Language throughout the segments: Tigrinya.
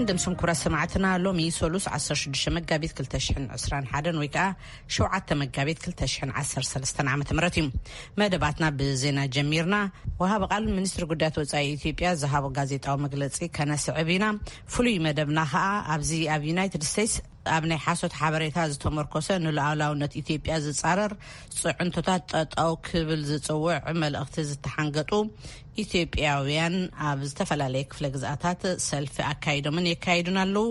ድምስም ኩብራት ሰማዕትና፣ ሎሚ ሶሉስ ዓሰርተ ሽዱሽተ መጋቢት ክልተ ሽሕን ዕስራን ሓደን ወይ ከዓ ሸውዓተ መጋቢት ክልተ ሽሕን ዓሰርተ ሰለስተን ዓመተ ምህረት እዩ። መደባትና ብዜና ጀሚርና። ወሃቢ ቃል ሚኒስትሪ ጉዳያት ወጻኢ ኢትዮጵያ ዝሃቦ ጋዜጣዊ መግለጺ ከነስዕብ ኢና። ፍሉይ መደብና ከዓ ኣብዚ ኣብ ዩናይትድ ስቴትስ ኣብ ናይ ሓሶት ሓበሬታ ዝተመርኮሰ ንሉዓላውነት ኢትዮጵያ ዝጻረር ጽዕንቶታት ጠጠው ክብል ዝጽውዕ መልእኽቲ ዝተሓንገጡ ኢትዮጵያውያን ኣብ ዝተፈላለየ ክፍለ ግዝኣታት ሰልፊ ኣካይዶምን የካይዱን ኣለዉ።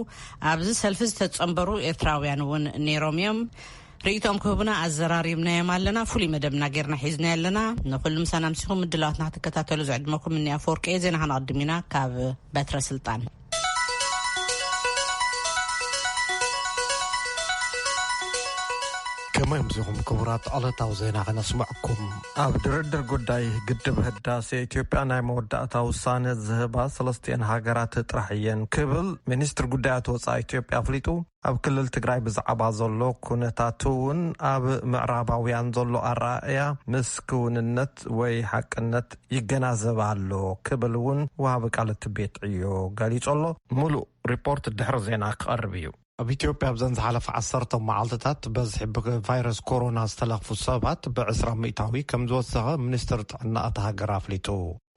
ኣብዚ ሰልፊ ዝተጸንበሩ ኤርትራውያን እውን ነይሮም እዮም። ርእይቶም ክህቡና ኣዘራሪብናዮም ኣለና። ፍሉይ መደብና ጌርና ሒዝና ኣለና። ንኹሉ ምሳና ምሲኹም ምድላዋትና ክትከታተሉ ዝዕድመኩም እኒ ኣፈወርቂ እየ። ዜና ከነቐድም ኢና ካብ በትረ ስልጣን። ከመይ ምሲኹም ክቡራት ዕለታዊ ዜና ከነስምዕኩም። ኣብ ድርድር ጉዳይ ግድብ ህዳሴ ኢትዮጵያ ናይ መወዳእታ ውሳነ ዝህባ ሰለስቲኤን ሃገራት ጥራሕ እየን ክብል ሚኒስትር ጉዳያት ወፃኢ ኢትዮጵያ ኣፍሊጡ። ኣብ ክልል ትግራይ ብዛዕባ ዘሎ ኩነታት እውን ኣብ ምዕራባውያን ዘሎ ኣረኣእያ ምስ ክውንነት ወይ ሓቅነት ይገናዘብ ኣሎ ክብል እውን ወሃቢ ቃል እቲ ቤት ዕዮ ገሊጹ ኣሎ። ሙሉእ ሪፖርት ድሕሪ ዜና ክቐርብ እዩ። ኣብ ኢትዮጵያ ኣብዘን ዝሓለፈ ዓሰርተ መዓልትታት በዝሒ ብቫይረስ ኮሮና ዝተለኽፉ ሰባት ብ ዕስራ ሚእታዊ ከም ዝወሰኸ ሚኒስትር ጥዕና እታ ሃገር ኣፍሊጡ።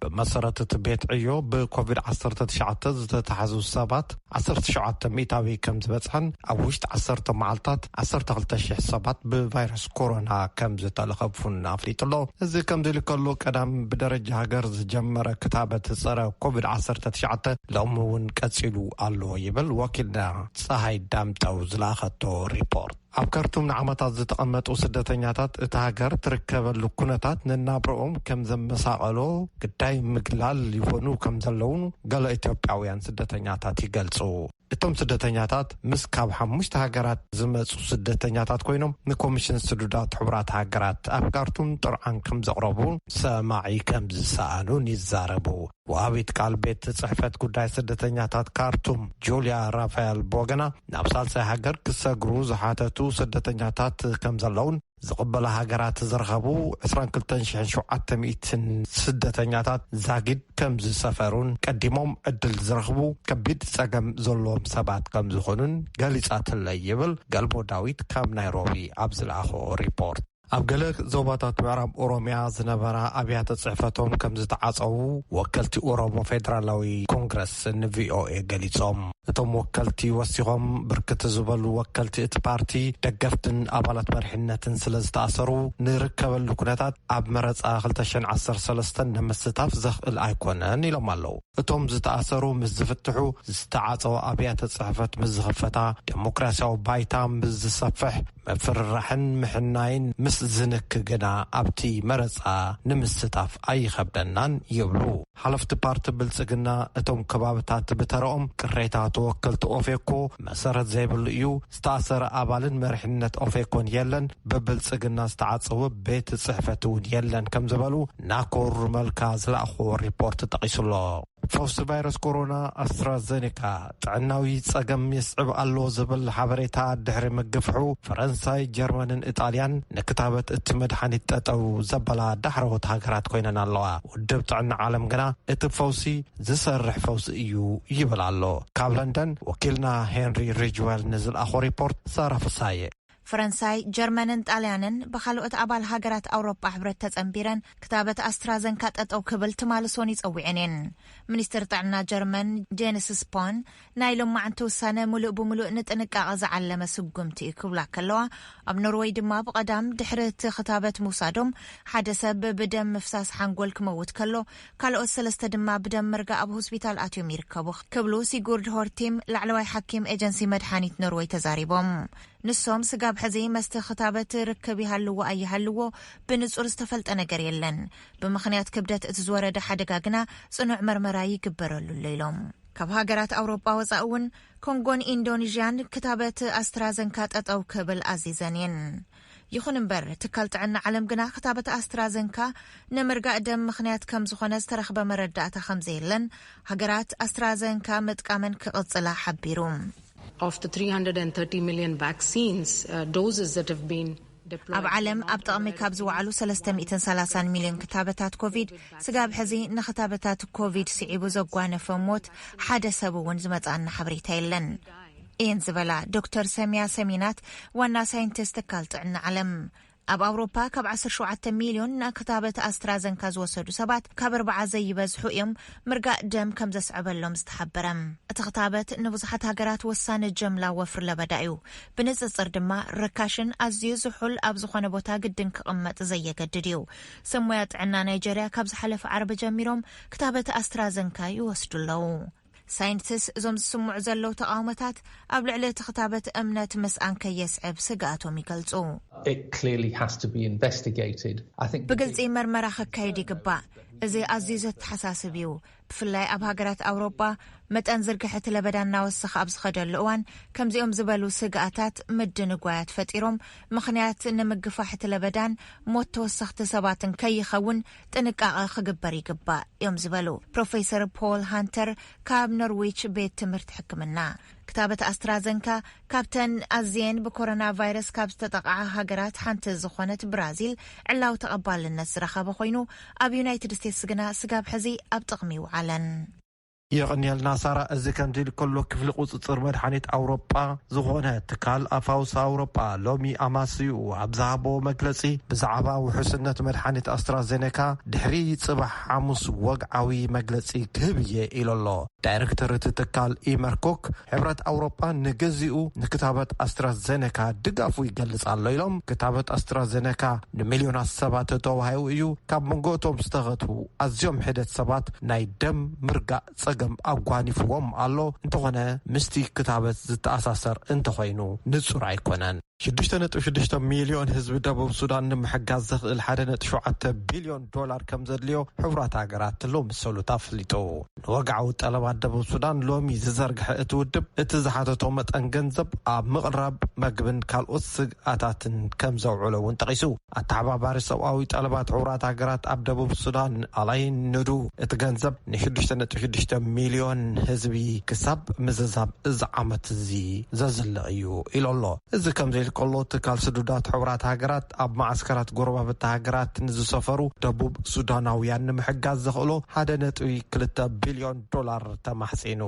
ብመሰረት እቲ ቤት ዕዮ ብኮቪድ ዓሰርተ ትሽዓተ ዝተታሕዙ ሰባት ዓሰርተ ሸውዓተ ሚእታዊ ከም ዝበጽሐን ኣብ ውሽጢ ዓሰርተ መዓልታት ዓሰርተ ክልተ ሽሕ ሰባት ብቫይረስ ኮሮና ከም ዝተለኸፉን ኣፍሊጡ ኣሎ። እዚ ከምዚ ኢሉ ከሎ ቀዳም ብደረጃ ሃገር ዝጀመረ ክታበት ጸረ ኮቪድ ዓሰርተ ትሽዓተ ሎሚ እውን ቀጺሉ ኣሎ ይብል ወኪልና ጸሃይ ዳምጠው ዝለኣኸቶ ሪፖርት። ኣብ ካርቱም ንዓመታት ዝተቐመጡ ስደተኛታት እታ ሃገር ትርከበሉ ኩነታት ንናብረኦም ከም ዘመሳቐሎ ግዳይ ምግላል ይኾኑ ከም ዘለውን ገለ ኢትዮጵያውያን ስደተኛታት ይገልጹ። እቶም ስደተኛታት ምስ ካብ ሓሙሽተ ሃገራት ዝመጹ ስደተኛታት ኮይኖም ንኮሚሽን ስዱዳት ሕቡራት ሃገራት ኣብ ካርቱም ጥርዓን ከም ዘቕረቡ ሰማዒ ከም ዝሰኣኑን ይዛረቡ። ወሃቢት ቃል ቤት ጽሕፈት ጉዳይ ስደተኛታት ካርቱም ጁልያ ራፋኤል ቦገና ናብ ሳልሳይ ሃገር ክሰግሩ ዝሓተቱ ስደተኛታት ከም ዘለውን ዝቕበላ ሃገራት ዝረኸቡ ዕስራን ክልተን ሽሕን ሸውዓተ ሚእትን ስደተኛታት ዛጊድ ከም ዝሰፈሩን ቀዲሞም ዕድል ዝረኽቡ ከቢድ ጸገም ዘለዎም ሰባት ከም ዝኾኑን ገሊጻትለይ ይብል ገልቦ ዳዊት ካብ ናይሮቢ ኣብ ዝለኣኾ ሪፖርት። ኣብ ገለ ዞባታት ምዕራብ ኦሮሚያ ዝነበራ ኣብያተ ጽሕፈቶም ከም ዝተዓጸዉ ወከልቲ ኦሮሞ ፌደራላዊ ኮንግረስ ንቪኦኤ ገሊጾም። እቶም ወከልቲ ወሲኾም ብርክት ዝበሉ ወከልቲ እቲ ፓርቲ ደገፍትን ኣባላት መሪሕነትን ስለ ዝተኣሰሩ ንርከበሉ ኩነታት ኣብ መረጻ ክልተ ሽሕን ዓሰርተ ሰለስተን ንምስታፍ ዘኽእል ኣይኮነን ኢሎም ኣለዉ። እቶም ዝተኣሰሩ ምስ ዝፍትሑ ዝተዓጸወ ኣብያተ ጽሕፈት ምስ ዝኽፈታ ዴሞክራሲያዊ ባይታ ምስ ዝሰፍሕ ምፍርራሕን ምሕናይን ምስ ዝንክ ግና ኣብቲ መረጻ ንምስታፍ ኣይኸብደናን ይብሉ። ሓለፍቲ ፓርቲ ብልጽግና እቶም ከባብታት ብተረኦም ቅሬታ ተወከልቲ ኦፌኮ መሰረት ዘይብሉ እዩ፣ ዝተኣሰረ ኣባልን መሪሕነት ኦፌኮን የለን፣ ብብልጽግና ዝተዓጸወ ቤት ጽሕፈት እውን የለን ከም ዝበሉ ናኮር መልካ ዝለኣኽዎ ሪፖርት ጠቒሱ ኣሎ። ፈውሲ ቫይረስ ኮሮና ኣስትራዘኔካ ጥዕናዊ ጸገም የስዕብ ኣሎ ዝብል ሓበሬታ ድሕሪ ምግፍሑ፣ ፈረንሳይ፣ ጀርመንን ኢጣልያን ንክታበት እቲ መድሓኒት ጠጠው ዘበላ ዳሕረዎት ሃገራት ኮይነን ኣለዋ። ውድብ ጥዕና ዓለም ግና እቲ ፈውሲ ዝሰርሕ ፈውሲ እዩ ይብል ኣሎ። ካብ ለንደን ወኪልና ሄንሪ ሪጅዌል ንዝለኣኾ ሪፖርት ሳራ ፍሳየ። ፈረንሳይ፣ ጀርመንን ጣልያንን ብኻልኦት ኣባል ሃገራት ኣውሮጳ ሕብረት ተጸንቢረን ክታበት ኣስትራዘንካ ጠጠው ክብል ትማሊ ሰኑይ ጸዊዐን እየን። ሚኒስትር ጥዕና ጀርመን ጄንስ ስፖን ናይ ሎማዓንቲ ውሳነ ሙሉእ ብሙሉእ ንጥንቃቐ ዝዓለመ ስጉምቲ እዩ ክብላ ከለዋ፣ ኣብ ኖርወይ ድማ ብቐዳም ድሕሪ እቲ ክታበት ምውሳዶም ሓደ ሰብ ብደም ምፍሳስ ሓንጎል ክመውት ከሎ፣ ካልኦት ሰለስተ ድማ ብደም ምርጋእ ኣብ ሆስፒታል ኣትዮም ይርከቡ ክብሉ ሲጉርድ ሆርቲም ላዕለዋይ ሓኪም ኤጀንሲ መድሓኒት ኖርወይ ተዛሪቦም። ንሶም ስጋብ ሕዚ መስተ ክታበት ርክብ ይሃልዎ ኣይሃልዎ ብንጹር ዝተፈልጠ ነገር የለን። ብምኽንያት ክብደት እቲ ዝወረደ ሓደጋ ግና ጽኑዕ መርመራ ይግበረሉ ኣሎ ኢሎም። ካብ ሃገራት ኣውሮጳ ወጻኢ እውን ኮንጎን ኢንዶኔዥያን ክታበት ኣስትራዘንካ ጠጠው ክብል ኣዚዘን እየን። ይኹን እምበር ትካል ጥዕና ዓለም ግና ክታበት ኣስትራዘንካ ንምርጋእ ደም ምኽንያት ከም ዝኾነ ዝተረኽበ መረዳእታ ከም ዘየለን ሃገራት ኣስትራዘንካ ምጥቃመን ክቕጽላ ሓቢሩ። Of the three hundred and thirty million vaccines uh, doses that have been ኣብ ዓለም ኣብ ጥቕሚ ካብ ዝወዓሉ ሰለስተ ሚእትን ሰላሳን ሚልዮን ክታበታት ኮቪድ፣ ስጋብ ሕዚ ንክታበታት ኮቪድ ስዒቡ ዘጓነፈ ሞት ሓደ ሰብ እውን ዝመጽኣና ሓበሬታ የለን እየን ዝበላ ዶክተር ሰሚያ ሰሚናት፣ ዋና ሳይንቲስት ትካል ጥዕና ዓለም። ኣብ ኣውሮፓ ካብ ዓሰርተ ሸውዓተ ሚልዮን ንክታበት ኣስትራዘንካ ዝወሰዱ ሰባት ካብ ኣርባዓ ዘይበዝሑ እዮም ምርጋእ ደም ከም ዘስዕበሎም ዝተሓበረ። እቲ ክታበት ንብዙሓት ሃገራት ወሳኒ ጀምላ ወፍሪ ለበዳ እዩ። ብንጽጽር ድማ ርካሽን ኣዝዩ ዝሑል ኣብ ዝኾነ ቦታ ግድን ክቕመጥ ዘየገድድ እዩ። ሰብ ሞያ ጥዕና ናይጀርያ ካብ ዝሓለፈ ዓርቢ ጀሚሮም ክታበት ኣስትራዘንካ ይወስዱ ኣለዉ። ሳይንቲስት እዞም ዝስምዑ ዘለዉ ተቓውሞታት ኣብ ልዕሊ እቲ ክታበት እምነት ምስኣን ከየስዕብ ስግኣቶም ይገልጹ። It clearly has to be investigated. I think ብግልጺ መርመራ ክካየድ ይግባእ። እዚ ኣዝዩ ዘተሓሳስብ እዩ። ብፍላይ ኣብ ሃገራት ኣውሮጳ መጠን ዝርግሐ እቲ ለበዳ እናወሰኸ ኣብ ዝኸደሉ እዋን፣ ከምዚኦም ዝበሉ ስግኣታት ምድንጓያት ፈጢሮም ምኽንያት ንምግፋሕ እቲ ለበዳን ሞት ተወሰኽቲ ሰባትን ከይኸውን ጥንቃቐ ክግበር ይግባእ እዮም ዝበሉ ፕሮፌሰር ፖል ሃንተር ካብ ኖርዊች ቤት ትምህርቲ ሕክምና። ክታበት ኣስትራዘንካ ካብተን ኣዝየን ብኮሮና ቫይረስ ካብ ዝተጠቕዓ ሃገራት ሓንቲ ዝኾነት ብራዚል ዕላዊ ተቐባልነት ዝረኸበ ኮይኑ፣ ኣብ ዩናይትድ ስቴትስ ግና ስጋብ ሕዚ ኣብ ጥቕሚ ይውዓለን። የቐንየልና ሳራ። እዚ ከምዚ ኢሉ ከሎ፣ ክፍሊ ቁፅፅር መድሓኒት ኣውሮጳ ዝኾነ ትካል ኣፋውስ ኣውሮጳ ሎሚ ኣማስይኡ ኣብ ዝሃቦ መግለፂ፣ ብዛዕባ ውሑስነት መድሓኒት ኣስትራዜኔካ ድሕሪ ፅባሕ ሓሙስ ወግዓዊ መግለፂ ክህብ እየ ኢሉ ኣሎ። ዳይረክተር እቲ ትካል ኢመር ኮክ፣ ሕብረት ኣውሮጳ ንግዚኡ ንክታበት ኣስትራዜኔካ ድጋፉ ይገልጽ ኣሎ ኢሎም። ክታበት ኣስትራዜኔካ ንሚልዮናት ሰባት ተዋሂቡ እዩ። ካብ መንጎ እቶም ዝተኸትቡ ኣዝዮም ሕደት ሰባት ናይ ደም ምርጋእ ጸገም ኣጓኒፍዎም ኣሎ። እንተኾነ፣ ምስቲ ክታበት ዝተኣሳሰር እንተኾይኑ ንጹር ኣይኮነን። ሽዱሽተ ነጥቢ ሽዱሽተ ሚልዮን ህዝቢ ደቡብ ሱዳን ንምሕጋዝ ዘኽእል ሓደ ነጥቢ ሸውዓተ ቢልዮን ዶላር ከም ዘድልዮ ሕቡራት ሃገራት ሎሚ ሰሉት ኣፍሊጡ። ንወግዓዊ ጠለባት ደቡብ ሱዳን ሎሚ ዝዘርግሐ እቲ ውድብ፣ እቲ ዝሓተቶ መጠን ገንዘብ ኣብ ምቕራብ መግብን ካልኦት ስግኣታትን ከም ዘውዕሎ እውን ጠቒሱ። ኣተሓባባሪ ሰብኣዊ ጠለባት ሕቡራት ሃገራት ኣብ ደቡብ ሱዳን ኣላይን ንዱ፣ እቲ ገንዘብ ንሽዱሽተ ነጥቢ ሽዱሽተ ሚልዮን ህዝቢ ክሳብ ምዝዛብ እዚ ዓመት እዚ ዘዝልቕ እዩ ኢሉ ኣሎ። እዚ ከምዚ ኢሉ ከሎ፣ ትካል ስዱዳት ሕቡራት ሃገራት ኣብ መዓስከራት ጎረባብቲ ሃገራት ንዝሰፈሩ ደቡብ ሱዳናውያን ንምሕጋዝ ዘኽእሎ ሓደ ነጥቢ ክልተ ቢልዮን ዶላር ተማሕጺኑ።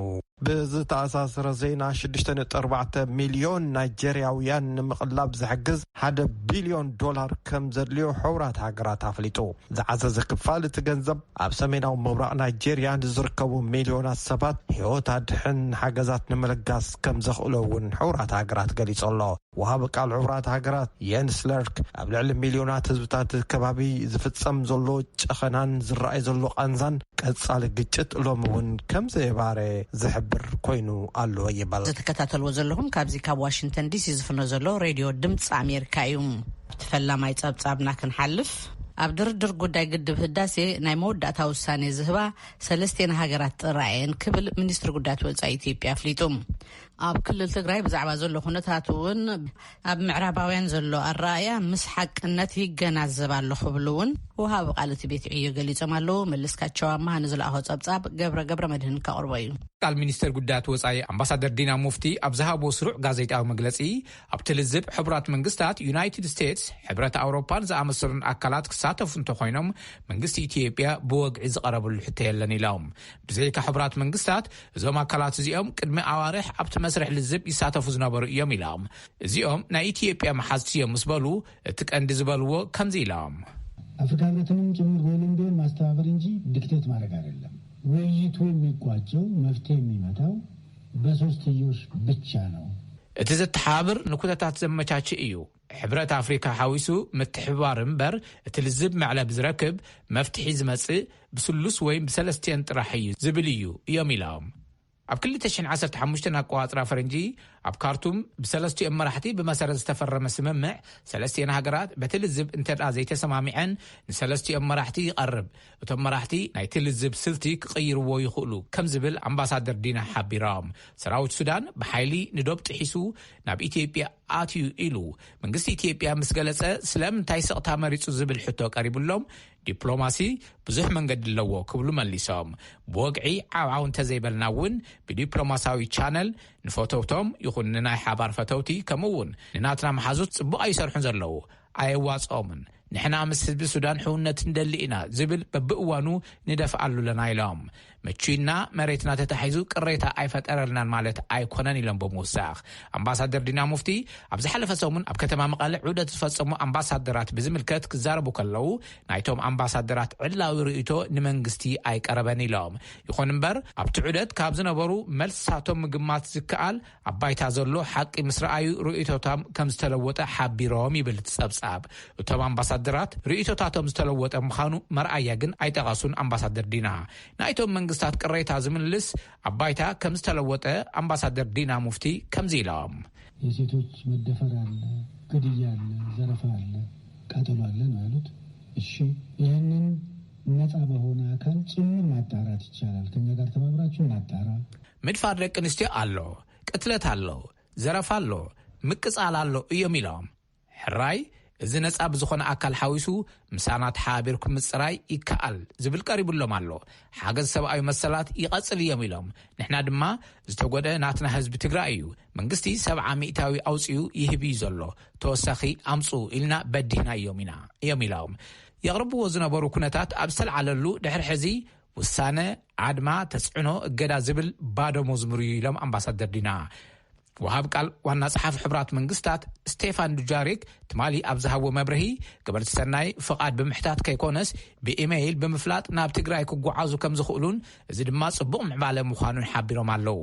ብዝተኣሳሰረ ዜና፣ ሽዱሽተ ነጥቢ ኣርባዕተ ሚልዮን ናይጀርያውያን ንምቕላብ ዝሕግዝ ሓደ ቢልዮን ዶላር ከም ዘድልዮ ሕቡራት ሃገራት ኣፍሊጡ። ዝዓዘዘ ክፋል እቲ ገንዘብ ኣብ ሰሜናዊ ምብራቕ ናይጀርያ ንዝርከቡ ሚልዮናት ሰባት ህይወት ኣድሕን ሓገዛት ንምልጋስ ከም ዘኽእሎ እውን ሕቡራት ሃገራት ገሊጹ ኣሎ። ወሃቢ ቃል ሕቡራት ሃገራት የንስ ለርክ፣ ኣብ ልዕሊ ሚልዮናት ህዝብታት እቲ ከባቢ ዝፍጸም ዘሎ ጨኸናን ዝረኣይ ዘሎ ቃንዛን ቀጻሊ ግጭት ሎሚ እውን ከም ዘየባረ ዝሕብር ኮይኑ ኣሎ ይበል። ዝተከታተልዎ ዘለኹም ካብዚ ካብ ዋሽንግተን ዲሲ ዝፍኖ ዘሎ ሬድዮ ድምፂ ኣሜሪካ እዩ። እቲ ፈላማይ ጸብጻብና ክንሓልፍ፣ ኣብ ድርድር ጉዳይ ግድብ ህዳሴ ናይ መወዳእታ ውሳኔ ዝህባ ሰለስቴን ሃገራት ጥራይ እየን ክብል ሚኒስትሪ ጉዳያት ወጻኢ ኢትዮጵያ ኣፍሊጡ። ኣብ ክልል ትግራይ ብዛዕባ ዘሎ ኩነታት እውን ኣብ ምዕራባውያን ዘሎ ኣረኣእያ ምስ ሓቅነት ይገናዘብ ኣሎ ክብሉ እውን ወሃቢ ቃል እቲ ቤት ዕዮ ገሊጾም ኣለዉ። መለስካቸው ኣማሃ ንዝለኣኾ ጸብጻብ ገብረ ገብረ መድህን ከቕርቦ እዩ። ቃል ሚኒስተር ጉዳያት ወጻኢ ኣምባሳደር ዲና ሙፍቲ ኣብ ዝሃቦ ስሩዕ ጋዜጣዊ መግለጺ፣ ኣብቲ ልዝብ ሕቡራት መንግስታት፣ ዩናይትድ ስቴትስ፣ ሕብረት ኣውሮፓን ዝኣመሰሉን ኣካላት ክሳተፉ እንተኾይኖም፣ መንግስቲ ኢትዮጵያ ብወግዒ ዝቐረበሉ ሕቶ የለን ኢሎም። ብዘይካ ሕቡራት መንግስታት፣ እዞም ኣካላት እዚኦም ቅድሚ ኣዋርሕ ኣብቲ መስርሕ ልዝብ ይሳተፉ ዝነበሩ እዮም ኢሎም። እዚኦም ናይ ኢትዮጵያ መሓዝቲ እዮም ምስ በሉ፣ እቲ ቀንዲ ዝበልዎ ከምዚ ኢሎም። አፍሪካ ህብረትንም ጭምር ጎልም ቢሆን ማስተባበር እንጂ ዲክቴት ማድረግ አይደለም። ውይይቱ የሚቋጨው፣ መፍትሄ የሚመጣው በሶስትዮሽ ብቻ ነው። እቲ ዘተሓባብር ንኩነታት ዘመቻችእ እዩ። ሕብረት ኣፍሪካ ሓዊሱ ምትሕብባር እምበር፣ እቲ ልዝብ መዕለብ ዝረክብ፣ መፍትሒ ዝመጽእ ብስሉስ ወይ ብሰለስቲአን ጥራሕ እዩ ዝብል እዩ እዮም ኢሎም። ኣብ ክልተ ሽሕን ዓሰርተ ሓሙሽተን ኣቆጻጽራ ፈረንጂ፣ ኣብ ካርቱም ብሰለስቲኦም መራሕቲ ብመሰረት ዝተፈረመ ስምምዕ፣ ሰለስቲአን ሃገራት በቲ ልዝብ እንተድኣ ዘይተሰማሚዐን፣ ንሰለስቲኦም መራሕቲ ይቐርብ። እቶም መራሕቲ ናይቲ ልዝብ ስልቲ ክቕይርዎ ይኽእሉ ከም ዝብል ኣምባሳደር ዲና ሓቢሮም። ሰራዊት ሱዳን ብሓይሊ ንዶብ ጥሒሱ ናብ ኢትዮጵያ ኣትዩ ኢሉ መንግስቲ ኢትዮጵያ ምስ ገለጸ፣ ስለምንታይ ስቕታ መሪጹ ዝብል ሕቶ ቀሪቡሎም፣ ዲፕሎማሲ ብዙሕ መንገዲ ኣለዎ ክብሉ መሊሶም። ብወግዒ ዓብዓው እንተዘይበልና እውን ብዲፕሎማሳዊ ቻነል ንፈተውቶም ይኹን ንናይ ሓባር ፈተውቲ ከምኡ እውን ንናትና መሓዙት ጽቡቕ ኣይሰርሑን ዘለዉ። ኣየዋጽኦምን። ንሕና ምስ ህዝቢ ሱዳን ሕውነት ንደሊ ኢና ዝብል በብእዋኑ ንደፍኣሉ ኣለና ኢሎም። ምቹይና መሬትና ተታሒዙ ቅሬታ ኣይፈጠረልናን ማለት ኣይኮነን ኢሎም ብምውሳኽ፣ ኣምባሳደር ዲና ሙፍቲ ኣብ ዝሓለፈ ሰሙን ኣብ ከተማ መቐለ ዑደት ዝፈጸሙ ኣምባሳደራት ብዝምልከት ክዛረቡ ከለዉ፣ ናይቶም ኣምባሳደራት ዕላዊ ርእይቶ ንመንግስቲ ኣይቀረበን ኢሎም። ይኹን እምበር ኣብቲ ዑደት ካብ ዝነበሩ መልስታቶም ምግማት ዝከኣል፣ ኣብ ባይታ ዘሎ ሓቂ ምስ ረኣዩ ርእይቶቶም ከም ዝተለወጠ ሓቢሮም ይብል እቲ ጸብጻብ። እቶም ኣምባሳደራት ርእይቶታቶም ዝተለወጠ ምዃኑ መርኣያ ግን ኣይጠቐሱን። ኣምባሳደር ዲና ናይቶም መንግስታት ቅሬታ ዝምልስ ኣብ ባይታ ከም ዝተለወጠ ኣምባሳደር ዲና ሙፍቲ ከምዚ ኢሎም። የሴቶች መደፈር አለ፣ ግድያ አለ፣ ዘረፋ አለ፣ ቃጠሎ አለ ነው ያሉት። እሺ፣ ይህንን ነፃ በሆነ አካል ጭምር ማጣራት ይቻላል። ከኛ ጋር ተባብራችሁ እናጣራ። ምድፋር ደቂ ኣንስትዮ ኣሎ፣ ቅትለት ኣሎ፣ ዘረፋ ኣሎ፣ ምቅጻል ኣሎ እዮም ኢሎም። ሕራይ እዚ ነጻ ብዝኾነ ኣካል ሓዊሱ ምሳና ተሓባቢርኩም ምጽራይ ይከኣል ዝብል ቀሪቡሎም ኣሎ። ሓገዝ ሰብኣዊ መሰላት ይቐጽል እዮም ኢሎም። ንሕና ድማ ዝተጎደ ናትና ህዝቢ ትግራይ እዩ። መንግስቲ ሰብዓ ሚእታዊ ኣውፅኡ ይህብ እዩ ዘሎ። ተወሳኺ ኣምፁ ኢልና በዲህናዮም ኢና እዮም ኢሎም። የቕርብዎ ዝነበሩ ኩነታት ኣብ ዝተልዓለሉ ድሕሪ ሕዚ ውሳነ፣ ኣድማ፣ ተፅዕኖ፣ እገዳ ዝብል ባዶ መዝሙር እዩ ኢሎም ኣምባሳደር ዲና። ወሃብ ቃል ዋና ጸሓፊ ሕቡራት መንግስታት ስቴፋን ዱጃሪክ ትማሊ ኣብ ዝሃብዎ መብርሂ፣ ገበርቲ ሰናይ ፍቓድ ብምሕታት ከይኮነስ ብኢሜይል ብምፍላጥ ናብ ትግራይ ክጓዓዙ ከም ዝኽእሉን እዚ ድማ ጽቡቕ ምዕባለ ምዃኑን ሓቢሮም ኣለዉ።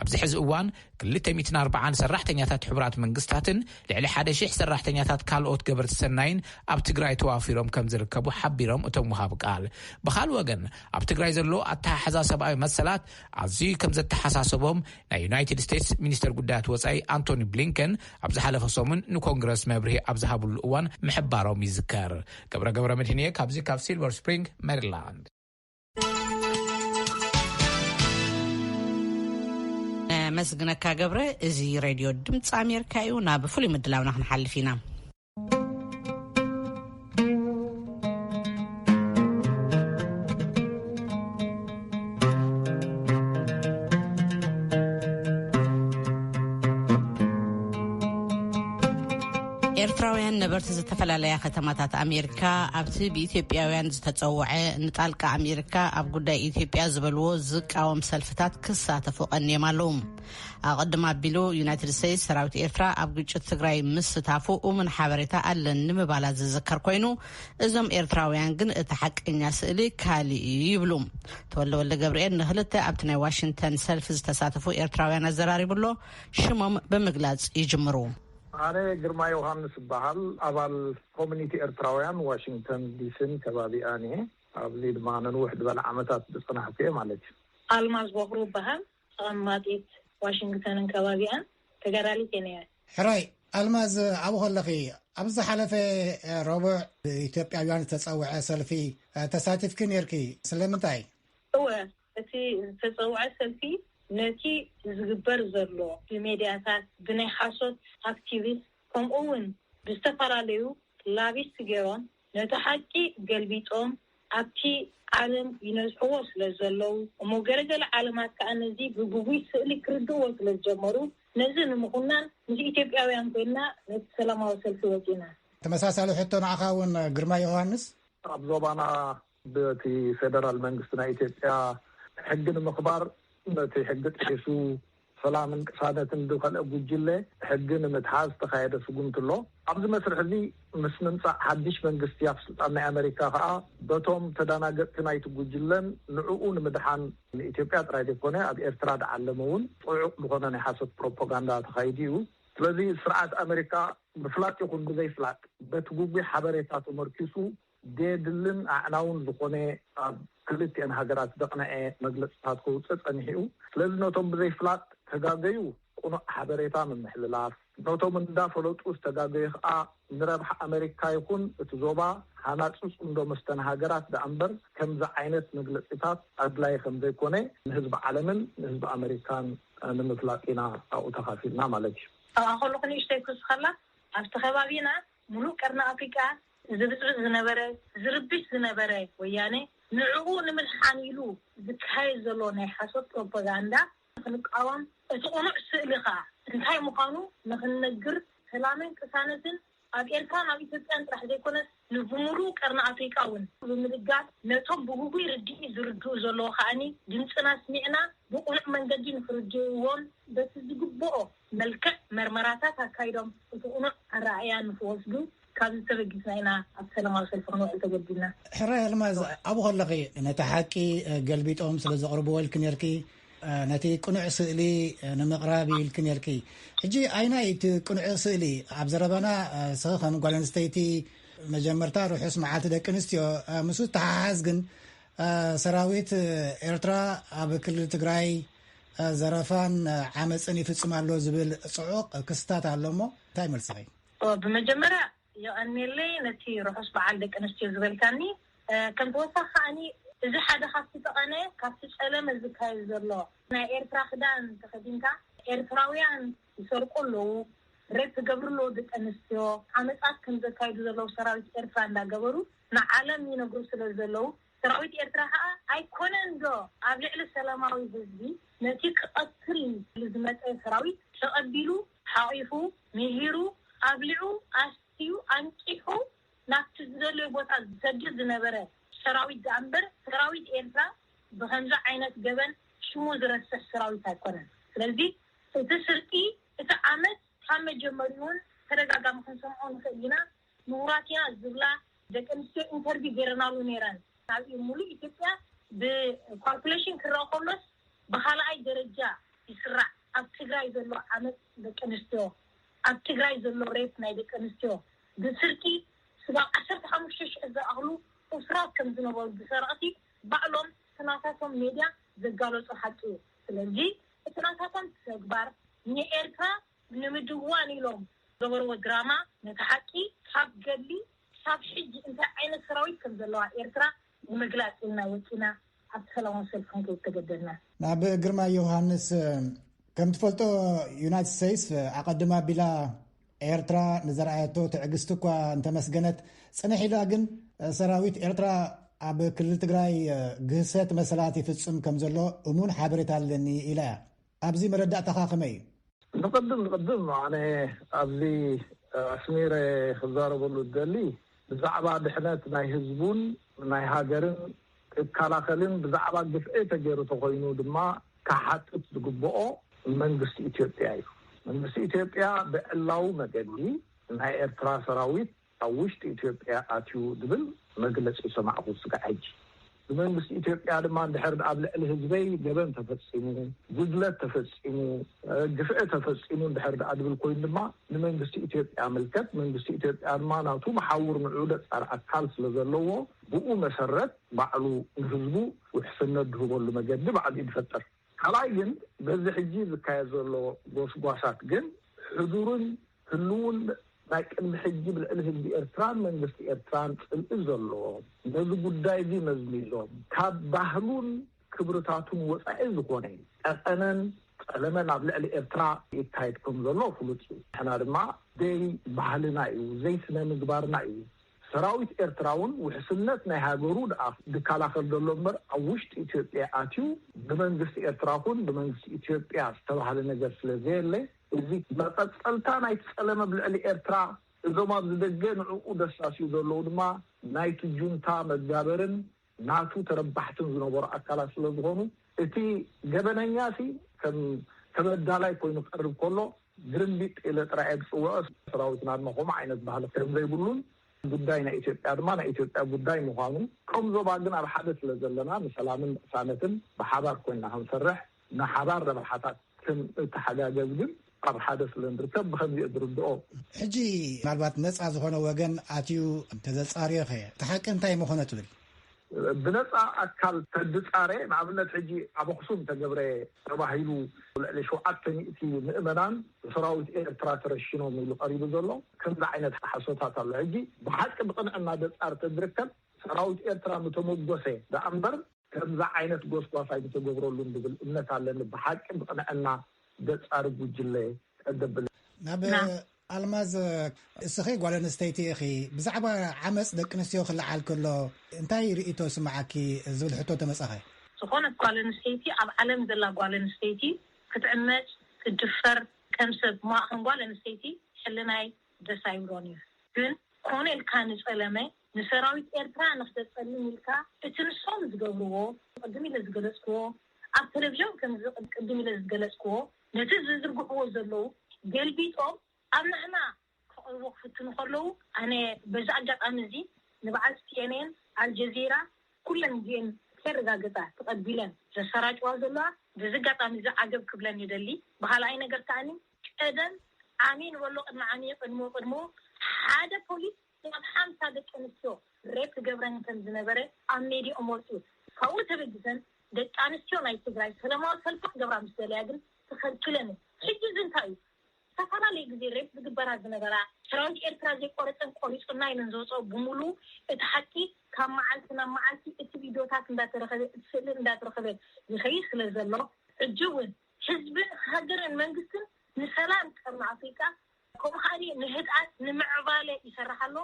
ኣብዚ ሕዚ እዋን ክልተ ሚእትን ኣርባዓን ሰራሕተኛታት ሕቡራት መንግስታትን ልዕሊ ሓደ ሺሕ ሰራሕተኛታት ካልኦት ገበርቲ ሰናይን ኣብ ትግራይ ተዋፊሮም ከም ዝርከቡ ሓቢሮም እቶም ወሃብ ቃል። ብኻል ወገን ኣብ ትግራይ ዘሎ ኣተሓሕዛ ሰብኣዊ መሰላት ኣዝዩ ከም ዘተሓሳሰቦም ናይ ዩናይትድ ስቴትስ ሚኒስተር ጉዳያት ወጻኢ ኣንቶኒ ብሊንከን ኣብ ዝሓለፈ ሰሙን ንኮንግረስ መብርሂ ኣብ ዝሃብሉ እዋን ምሕባሮም ይዝከር። ገብረ ገብረ መድህንየ ካብዚ ካብ ሲልቨር ስፕሪንግ ሜሪላንድ። ነመስግነካ ገብረ። እዚ ሬድዮ ድምፂ ኣሜሪካ እዩ። ናብ ፍሉይ ምድላውና ክንሓልፍ ኢና። ኤርትራውያን ነበርቲ ዝተፈላለያ ከተማታት ኣሜሪካ ኣብቲ ብኢትዮጵያውያን ዝተጸውዐ ንጣልቃ ኣሜሪካ ኣብ ጉዳይ ኢትዮጵያ ዝበልዎ ዝቃወም ሰልፍታት ክሳተፉ ቀንዮም ኣለዉ። ኣቐድም ኣቢሉ ዩናይትድ ስቴትስ ሰራዊት ኤርትራ ኣብ ግጭት ትግራይ ምስታፉ እሙን ሓበሬታ ኣለኒ ምባላ ዝዝከር ኮይኑ፣ እዞም ኤርትራውያን ግን እቲ ሓቀኛ ስእሊ ካሊእ እዩ ይብሉ። ተወልደ ወልደ ገብርኤል ንክልተ ኣብቲ ናይ ዋሽንግተን ሰልፊ ዝተሳተፉ ኤርትራውያን ኣዘራሪቡ ኣሎ። ሽሞም ብምግላጽ ይጅምሩ። ኣነ ግርማ ዮሃንስ እበሃል። ኣባል ኮሚኒቲ ኤርትራውያን ዋሽንግተን ዲሲን ከባቢኣን እየ። ኣብዚ ድማ ነንውሕ ዝበለ ዓመታት ዝጸናሕኩ እየ ማለት እዩ። ኣልማዝ ቦኽሩ እበሃል። ተቐማጢት ዋሽንግተንን ከባቢኣን ተጋዳሊት እየ ነይረ። ሕራይ ኣልማዝ፣ ኣብኡ ከለኺ ኣብ ዝሓለፈ ረቡዕ ብኢትዮጵያውያን ዝተጸውዐ ሰልፊ ተሳቲፍኪ ነይርኪ። ስለምንታይ? እወ፣ እቲ ዝተጸውዐ ሰልፊ ነቲ ዝግበር ዘሎ ብሜድያታት፣ ብናይ ሓሶት ኣክቲቪስት፣ ከምኡ እውን ብዝተፈላለዩ ላቢስት ገይሮም ነቲ ሓቂ ገልቢጦም ኣብቲ ዓለም ይነዝሕዎ ስለ ዘለዉ፣ እሞ ገለገለ ዓለማት ከኣ ነዚ ብግጉይ ስእሊ ክርድእዎ ስለ ዝጀመሩ፣ ነዚ ንምኹናን ምስ ኢትዮጵያውያን ኮይንና ነቲ ሰላማዊ ሰልፊ ወጺና። ተመሳሳሊ ሕቶ ንዓኻ እውን ግርማ ዮሃንስ። ኣብ ዞባና በቲ ፌደራል መንግስቲ ናይ ኢትዮጵያ ሕጊ ንምኽባር ነቲ ሕጊ ጥሒሱ ሰላምን ቅሳነትን ዝኸልአ ጉጅለ ሕጊ ንምትሓዝ ዝተኻየደ ስጉምቲ ኣሎ። ኣብዚ መስርሕ እዚ ምስ ምምጻእ ሓድሽ መንግስቲ ኣብ ስልጣን ናይ ኣመሪካ ከኣ በቶም ተዳናገጥቲ ናይቲ ጉጅለን ንዕኡ ንምድሓን ንኢትዮጵያ ጥራይ ዘይኮነ ኣብ ኤርትራ ዝዓለመ እውን ጽዑቕ ዝኾነ ናይ ሓሶት ፕሮፓጋንዳ ተኻይዱ እዩ። ስለዚ ስርዓት ኣመሪካ ብፍላጥ ይኹን ብዘይፍላጥ በቲ ግጉይ ሓበሬታ ተመርኪሱ ደየድልን ኣዕናውን ዝኾነ ኣብ ክልቲኤን ሃገራት ዘቕነዐ መግለጽታት ከውጽእ ጸኒሑ እዩ። ስለዚ ነቶም ብዘይፍላጥ ተጋገዩ ቅኑዕ ሓበሬታ ምምሕልላፍ፣ ነቶም እንዳፈለጡ ዝተጋገዩ ከኣ ንረብሓ ኣመሪካ ይኹን እቲ ዞባ ሃናጺ ጽምዶ ምስተን ሃገራት ደኣ እምበር ከምዚ ዓይነት መግለጺታት ኣድላይ ከም ዘይኮነ ንህዝቢ ዓለምን ንህዝቢ ኣመሪካን ንምፍላጥ ኢና ኣብኡ ተኻፊልና ማለት እዩ። ኣብኣ ከለኹ ንእሽተይ ክውስኸላ ኣብቲ ከባቢና ሙሉእ ቀርኒ ኣፍሪቃ ዝብጽብጽ ዝነበረ፣ ዝርብሽ ዝነበረ ወያነ ንዕኡ ንምድሓን ኢሉ ዝካየድ ዘሎ ናይ ሓሶት ፕሮፓጋንዳ ንኽንቃወም፣ እቲ ቅኑዕ ስእሊ ኸኣ እንታይ ምዃኑ ንኽንነግር ሰላምን ቅሳነትን ኣብ ኤርትራን ኣብ ኢትዮጵያን ጥራሕ ዘይኮነስ ንብምሉእ ቀርኒ ኣፍሪቃ እውን ብምልጋስ ነቶም ብግጉይ ርድኢት ዝርድኡ ዘለዉ ከኣኒ ድምፅና ኣስሚዕና ብቕኑዕ መንገዲ ንክርድእዎም በቲ ዝግብኦ መልክዕ መርመራታት ኣካይዶም እቲ ቅኑዕ ኣረኣእያ ንክወስዱ ካብ ዝተበጊስና ኢና ኣብ ሰላማዊ ሰልፊ ክንውዕል ተገዲድና። ሕራይ ኣልማዝ፣ ኣብኡ ከለኺ ነቲ ሓቂ ገልቢጦም ስለ ዘቕርብዎ ኢልኪ ነርኪ፣ ነቲ ቅኑዕ ስእሊ ንምቕራብ ኢልኪ ነርኪ። ሕጂ ኣይናይ እቲ ቅኑዕ ስእሊ ኣብ ዘረባና ስኺ ከም ጓል ኣንስተይቲ መጀመርታ ርሑስ መዓልቲ ደቂ ኣንስትዮ፣ ምስኡ ተሓሓዝ ግን ሰራዊት ኤርትራ ኣብ ክልል ትግራይ ዘረፋን ዓመፅን ይፍፅም ኣሎ ዝብል ፅዑቕ ክስታት ኣሎ እሞ እንታይ መልስኺ? ብመጀመርያ የቐንየለይ ነቲ ርሑስ በዓል ደቂ ኣንስትዮ ዝበልካኒ። ከም ተወሳኺ ከዓኒ እዚ ሓደ ካብቲ ጠቐነ ካብቲ ጸለመ ዝካየድ ዘሎ ናይ ኤርትራ ክዳን ተኸዲንካ ኤርትራውያን ይሰርቁ ኣለዉ፣ ሬፕ ይገብሩ ኣለዉ ደቂ ኣንስትዮ፣ ዓመጻት ከም ዘካይዱ ዘለዉ ሰራዊት ኤርትራ እንዳገበሩ ንዓለም ይነግሩ ስለ ዘለዉ ሰራዊት ኤርትራ ከኣ ኣይኮነን ዶ ኣብ ልዕሊ ሰላማዊ ህዝቢ ነቲ ክቐትል ዝመጸ ሰራዊት ተቐቢሉ ሓቒፉ ምሂሩ ኣብሊዑ ኣስትዩ ኣንቂሑ ናብቲ ዝደለዮ ቦታ ዝሰድድ ዝነበረ ሰራዊት ደኣ እምበር ሰራዊት ኤርትራ ብኸምዚ ዓይነት ገበን ሽሙ ዝረስሕ ሰራዊት ኣይኮነን። ስለዚ እቲ ስርቂ እቲ ዓመት ካብ መጀመሪኡን ተደጋጋሚ ክንሰምዖ ንኽእል ኢና። ምሁራት ኢና ዝብላ ደቂ ኣንስትዮ ኢንተርቪው ገይረናሉ ነይረን። ኣብ ሙሉእ ኢትዮጵያ ብኳልኩሌሽን ክረአ ከሎስ ብኻልኣይ ደረጃ ይስራዕ ኣብ ትግራይ ዘሎ ዓመፅ ደቂ ኣንስትዮ፣ ኣብ ትግራይ ዘሎ ሬፕ ናይ ደቂ ኣንስትዮ ብስርቂ ስጋብ ዓሰርተ ሓሙሽተ ሽሕ ዝኣኽሉ እሱራት ከም ዝነበሩ ብሰረቕቲ ባዕሎም እቲ ናታቶም ሜድያ ዘጋለፁ ሓቂ እዩ። ስለዚ እቲ ናታቶም ተግባር ንኤርትራ ንምድዋን ኢሎም ገበርዎ ድራማ ነቲ ሓቂ ካብ ገድሊ ክሳብ ሕጂ እንታይ ዓይነት ሰራዊት ከም ዘለዋ ኤርትራ ንምግላፅ ኢልና ወፂና ኣብቲ ሰላማዊ ሰልፊ ክንከይድ ተገደድና። ናብ ግርማ ዮሃንስ፣ ከም ትፈልጦ ዩናይትድ ስቴትስ ኣቐድማ ኣቢላ ኤርትራ ንዘርኣየቶ ትዕግስቲ እኳ እንተመስገነት፣ ጽንሕ ኢላ ግን ሰራዊት ኤርትራ ኣብ ክልል ትግራይ ግህሰት መሰላት ይፍጽም ከም ዘሎ እሙን ሓበሬታ ኣለኒ ኢላ እያ። ኣብዚ መረዳእታኻ ከመይ እዩ? ንቐድም ንቐድም ኣነ ኣብዚ ኣስሚረ ክዛረበሉ ዝደሊ ብዛዕባ ድሕነት ናይ ህዝቡን ናይ ሃገርን ክከላኸልን ብዛዕባ ግፍዒ ተገይሩ ተኾይኑ ድማ ክሓትት ዝግብኦ መንግስቲ ኢትዮጵያ እዩ። መንግስቲ ኢትዮጵያ ብዕላዊ መገዲ ናይ ኤርትራ ሰራዊት ኣብ ውሽጢ ኢትዮጵያ ኣትዩ ዝብል መግለፂ ሰማዕኹ ስጋዕ ሕጂ። ብመንግስቲ ኢትዮጵያ ድማ እንድሕር ኣብ ልዕሊ ህዝበይ ገበን ተፈፂሙ፣ ጉድለት ተፈፂሙ፣ ግፍዒ ተፈፂሙ እንድሕር ደኣ ዝብል ኮይኑ ድማ ንመንግስቲ ኢትዮጵያ ምልከት። መንግስቲ ኢትዮጵያ ድማ ናቱ መሓውር ንዑ ደፃር ኣካል ስለ ዘለዎ ብኡ መሰረት ባዕሉ ንህዝቡ ውሕስነት ዝህበሉ መገዲ ባዕሉ እዩ ዝፈጥር። ካልኣይ ግን በዚ ሕጂ ዝካየድ ዘሎ ጎስጓሳት ግን ሕዱርን ህልውን ናይ ቅድሚ ሕጂ ብልዕሊ ህዝቢ ኤርትራን መንግስቲ ኤርትራን ጽልኢ ዘለዎ ነዚ ጉዳይ እዚ መዝሚዞም ካብ ባህሉን ክብርታቱን ወጻኢ ዝኾነ ጠቀነን ጸለመን ኣብ ልዕሊ ኤርትራ ይካየድ ከም ዘሎ ፍሉጥ እዩ። ንሕና ድማ ዘይ ባህልና እዩ፣ ዘይ ስነ ምግባርና እዩ። ሰራዊት ኤርትራ እውን ውሕስነት ናይ ሃገሩ ደኣ ዝከላኸል ዘሎ እምበር ኣብ ውሽጢ ኢትዮጵያ ኣትዩ ብመንግስቲ ኤርትራ ኹን ብመንግስቲ ኢትዮጵያ ዝተባህለ ነገር ስለ ዘየለ እዚ መቐጸልታ ናይቲ ጸለመ ኣብ ልዕሊ ኤርትራ እዞም ኣብዚ ደገ ንዕኡ ደሳስዩ ዘለዉ ድማ ናይቲ ጁንታ መጋበርን ናቱ ተረባሕትን ዝነበሩ ኣካላት ስለ ዝኾኑ እቲ ገበነኛ ሲ ከም ተበዳላይ ኮይኑ ክቐርብ ከሎ ግርምቢጥ ኢለ ጥራይ እየ ዝፅውዖ። ሰራዊትና ድማ ከምኡ ዓይነት ባህሊ ከም ዘይብሉን ጉዳይ ናይ ኢትዮጵያ ድማ ናይ ኢትዮጵያ ጉዳይ ምዃኑ ከም ዞባ ግን ኣብ ሓደ ስለ ዘለና ንሰላምን ቅሳነትን ብሓባር ኮይና ክንሰርሕ ንሓባር ረብሓታት ክንተሓጋገዝ ግን ኣብ ሓደ ስለ ንርከብ ብኸምዚ እየ ዝርድኦ። ሕጂ ምናልባት ነፃ ዝኾነ ወገን ኣትዩ እንተዘፃርዮ ኸ እቲ ሓቂ እንታይ ምኾነ ትብል? ብነፃ ኣካል ተድፃረ ንኣብነት ሕጂ ኣብ ኣኽሱም ተገብረ ተባሂሉ ልዕሊ ሸውዓተ ሚእቲ ምእመናን ብሰራዊት ኤርትራ ተረሽኖም ኢሉ ቀሪቡ ዘሎ ከምዚ ዓይነት ሓሶታት ኣሎ። ሕጂ ብሓቂ ብቕንዕና ደፃር ተዝርከብ ሰራዊት ኤርትራ ምተመጎሰ ደኣ እምበር ከምዚ ዓይነት ጎስጓስ ኣይምተገብረሉን ዝብል እምነት ኣለኒ። ብሓቂ ብቕንዕና ገጻሪ ጉጅለ ቀደብል። ናብ ኣልማዝ፣ እስኺ ጓል ኣንስተይቲ ኢኺ። ብዛዕባ ዓመጽ ደቂ ኣንስትዮ ክለዓል ከሎ እንታይ ርእይቶ ስምዓኪ ዝብል ሕቶ ተመጻኸ? ዝኾነት ጓል ኣንስተይቲ፣ ኣብ ዓለም ዘላ ጓል ኣንስተይቲ ክትዕመጽ፣ ክትድፈር፣ ከም ሰብ ማእኸን ጓል ኣንስተይቲ ሕልናይ ደስ ኣይብሎን እዩ። ግን ኮነ ኢልካ ንጸለመ፣ ንሰራዊት ኤርትራ ንክተጸልም ኢልካ፣ እቲ ንሶም ዝገብርዎ፣ ቅድም ኢለ ዝገለጽክዎ፣ ኣብ ቴሌቪዥን ከም ቅድም ኢለ ዝገለጽክዎ፣ ነቲ ዝዝርግሕዎ ዘለዉ ገልቢጦም ኣብ ንሕና ክቕርቡ ክፍትኑ ከለዉ፣ ኣነ በዚ ኣጋጣሚ እዚ ንበዓል ሲ ኤን ኤን፣ ኣልጀዚራ፣ ኩለን እዚኤን ከረጋግጻ ተቐቢለን ዘሰራጭዋ ዘለዋ፣ በዚ ኣጋጣሚ እዚ ዓገብ ክብለን ይደሊ። ብኻልኣይ ነገር ከኣኒ፣ ቀደም ዓሚ ንበሎ ቅድሚ ዓሚ፣ ቅድሞ ቅድሞ፣ ሓደ ፖሊስ ናብ ሓምሳ ደቂ ኣንስትዮ ሬፕ ክገብረን ከም ዝነበረ ኣብ ሜድያኦም ወፂኡ። ካብኡ ተበጊሰን ደቂ ኣንስትዮ ናይ ትግራይ ሰላማዊ ሰልፊ ክገብራ ምስ ደለያ ግን ተኸልኪለን እየን። ሕጂ እዚ እንታይ እዩ? ዝተፈላለየ ግዜ ሬፕ ዝግበራ ዝነበራ፣ ሰራዊት ኤርትራ ዘይቆረፀን ቆሪፁና ኢለን ዘውፅኦ ብምሉ፣ እቲ ሓቂ ካብ መዓልቲ ናብ መዓልቲ እቲ ቪዲዮታት እንዳተረኸበ፣ እቲ ስእሊ እንዳተረኸበ ይኸይድ ስለ ዘሎ፣ ሕጂ እውን ህዝብን ሃገርን መንግስትን ንሰላም ቀርኒ ኣፍሪካ፣ ከምኡ ከዓኒ ንህድኣት ንምዕባለ ይሰርሕ ኣሎ።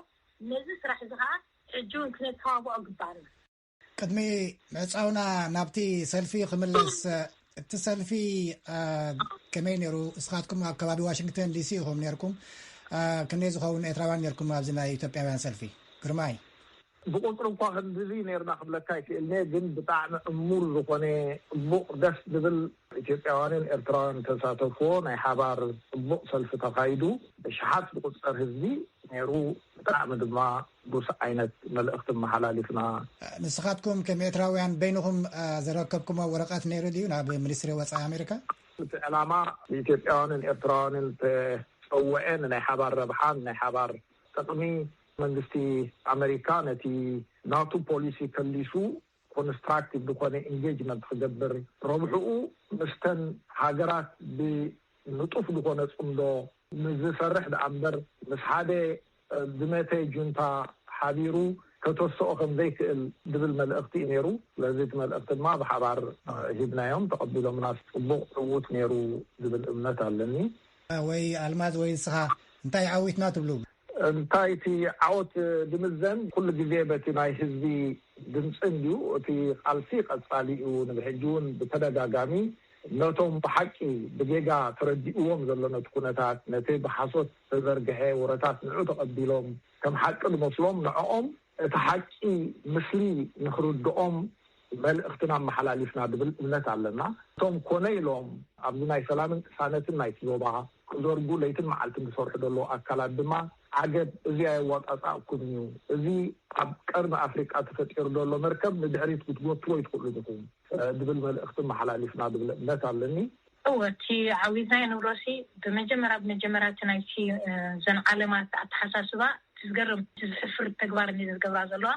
ነዚ ስራሕ እዚ ከዓ ሕጂ እውን ክነተባብዖ ግባእና። ቅድሚ ምዕፃውና ናብቲ ሰልፊ ክምለስ፣ እቲ ሰልፊ፣ አ፣ ከመይ ነይሩ? እስኻትኩም ኣብ ከባቢ ዋሽንግተን ዲሲ ኢኹም ነይርኩም። አ፣ ክንደይ ዝኸውን ኤርትራውያን ነይርኩም ኣብዚ ናይ ኢትዮጵያውያን ሰልፊ? ግርማይ። ብቁፅሪ እኳ ክንድዚ ነይርና ክብለካ ይክእል እየ፣ ግን ብጣዕሚ እሙር ዝኾነ፣ ፅቡቕ፣ ደስ ዝብል፣ ኢትዮጵያውያንን ኤርትራውያን ተሳተፍዎ ናይ ሓባር ፅቡቕ ሰልፊ ተኻይዱ። ብሽሓት ዝቁፀር ህዝቢ ነይሩ። ብጣዕሚ ድማ ቡስ ዓይነት መልእኽቲ መሓላሊፍና። ንስኻትኩም ከም ኤርትራውያን በይንኹም፣ አ፣ ዘረከብኩሞ ወረቐት ነይሩ ድዩ ናብ ሚኒስትሪ ወጻኢ ኣሜሪካ? እቲ ዕላማ ብኢትዮጵያውያንን ኤርትራውያንን ተጸውዐ፣ ንናይ ሓባር ረብሓ፣ ንናይ ሓባር ጥቕሚ፣ መንግስቲ ኣሜሪካ ነቲ ናቱ ፖሊሲ ከሊሱ ኮንስትራክቲቭ ዝኾነ ኢንጌጅመንት ክገብር፣ ረብሕኡ ምስተን ሃገራት ብንጡፍ ዝኾነ ጽምዶ ምስ ዝሰርሕ ደኣ እምበር፣ ምስ ሓደ ዝመተ ጁንታ ሓቢሩ ከተስኦ ከም ዘይክእል ዝብል መልእኽቲ እዩ ነይሩ። ስለዚ እቲ መልእኽቲ ድማ ብሓባር ሂብናዮም፣ ተቐቢሎምና። ጽቡቕ ዕዉት ነይሩ ዝብል እምነት ኣለኒ። ወይ ኣልማዝ ወይ ንስኻ እንታይ ዓዊትና ትብሉ? እንታይ እቲ ዓወት ዝምዘን ኩሉ ግዜ በቲ ናይ ህዝቢ ድምፂ እንድዩ። እቲ ቃልሲ ቀጻሊ እዩ። ንብሕጂ እውን ብተደጋጋሚ ነቶም ብሓቂ ብጌጋ ተረዲእዎም ዘሎ ነቲ ኩነታት፣ ነቲ ብሓሶት ዝተዘርግሐ ወረታት ንዑ ተቐቢሎም ከም ሓቂ ዝመስሎም ንዕኦም እቲ ሓቂ ምስሊ ንክርድኦም መልእኽትና ኣመሓላሊፍና ዝብል እምነት ኣለና። እቶም ኮነ ኢሎም ኣብዚ ናይ ሰላምን ቅሳነትን ናይቲ ዞባ ክዘርጉ ለይትን መዓልትን ዝሰርሑ ዘለዉ ኣካላት ድማ ዓገብ፣ እዚ ኣየዋጻጻእኩምን እዩ፣ እዚ ኣብ ቀርኒ ኣፍሪቃ ተፈጢሩ ዘሎ መርከብ ንድሕሪት ክትጎትዎ ኣይትኽእሉን ኢኹም፣ እ፣ ዝብል መልእኽቲ ኣመሓላሊፍና ዝብል እምነት ኣለኒ። እወ፣ እቲ ዓዊትና ንብሎሲ ብመጀመርያ፣ ብመጀመርያ እቲ ናይቲ፣ እ፣ ዘን ዓለማት ኣተሓሳስባ፣ እቲ ዝገርም፣ እቲ ዝሕፍር ተግባር እንዲ ዝገብራ ዘለዋ።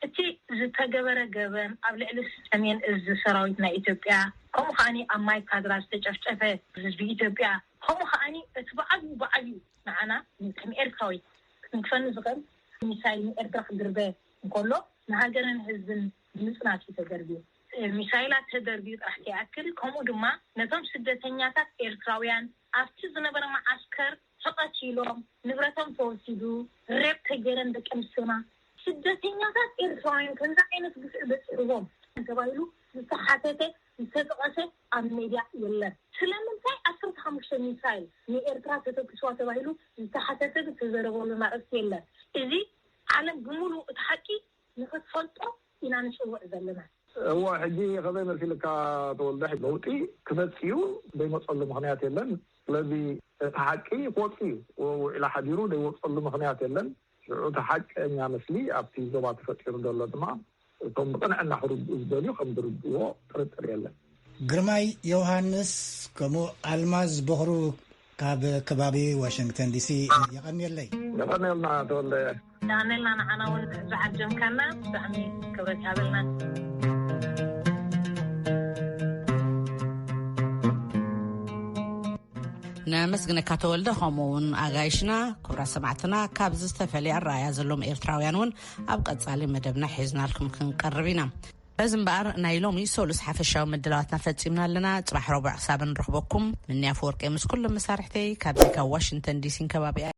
እቲ ዝተገበረ ገበን ኣብ ልዕሊ ሰሜን እዚ ሰራዊት ናይ ኢትዮጵያ፣ ከምኡ ከዓኒ ኣብ ማይ ካድራ ዝተጨፍጨፈ ህዝቢ ኢትዮጵያ፣ ከምኡ ከዓኒ እቲ ብዓብዩ፣ ብዓብዩ ንዓና ከም ኤርትራዊት ክንክፈኒ ዝኽእል ሚሳይል ንኤርትራ ክድርበ እንከሎ ንሃገርን ህዝብን ምጽናት እዩ ተደርብዩ። ሚሳይላት ተደርብዩ ጥራሕ ከይኣክል፣ ከምኡ ድማ ነቶም ስደተኛታት ኤርትራውያን ኣብቲ ዝነበረ መዓስከር ተቐቲሎም፣ ንብረቶም ተወሲዱ፣ ሬፕ ተገይረን ደቂ ኣንስትዮና። ስደተኛታት ኤርትራውያን ከምዚ ዓይነት ግፍዒ በፂሕዎም ተባሂሉ ዝተሓተተ፣ ዝተጠቐሰ ኣብ ሜድያ የለን። ስለምንታይ ዓሰርተ ሓሙሽተ ሚሳይል ንኤርትራ ተተኪስዋ ተባሂሉ ዝተሓተተ ዝተዘረበሉ ኣርእስቲ የለን። እዚ ዓለም ብምሉእ እቲ ሓቂ ንኽትፈልጦ ኢና ንጽውዕ ዘለና። እወ፣ ሕጂ ከመይ መሲልካ ተወልደ፣ ለውጢ ክመጽእ እዩ፣ ዘይመጸሉ ምኽንያት የለን። ስለዚ እቲ ሓቂ ክወጽእ እዩ። ውዒላ ሓዲሩ ዘይወጸሉ ምኽንያት የለን። ሽዑ እቲ ሓቀኛ ምስሊ ኣብቲ ዞባ ተፈጢሩ ዘሎ ድማ እቶም ብቕንዕና ክርድኡ ዝደልዩ ከም ዝርድእዎ ጥርጥር የለን። ግርማይ ዮሃንስ፣ ከምኡ ኣልማዝ በኽሩ ካብ ከባቢ ዋሽንግተን ዲሲ፣ የቐንየለይ። የቐንየልና ተወልደ። የቐንየልና፣ ንዓና እውን ዝዓጀምካና ብጣዕሚ ክብረት ይሃበልና። ነመስግነካ ተወልደ፣ ከምኡ እውን ኣጋይሽና። ክቡራት ሰማዕትና፣ ካብዚ ዝተፈልየ ኣረኣእያ ዘለዎም ኤርትራውያን እውን ኣብ ቀጻሊ መደብና ሒዝናልኩም ክንቀርብ ኢና። በዚ እምበኣር፣ ናይ ሎሚ ሰሉስ ሓፈሻዊ ምድላዋትና ፈጺምና ኣለና። ጽባሕ ረቡዕ ክሳብ ንረኽበኩም፣ ምንያ ኣፈወርቂ ምስ ኩሎም መሳርሕተይ ካብዚ ካብ ዋሽንግተን ዲሲን ከባቢኣ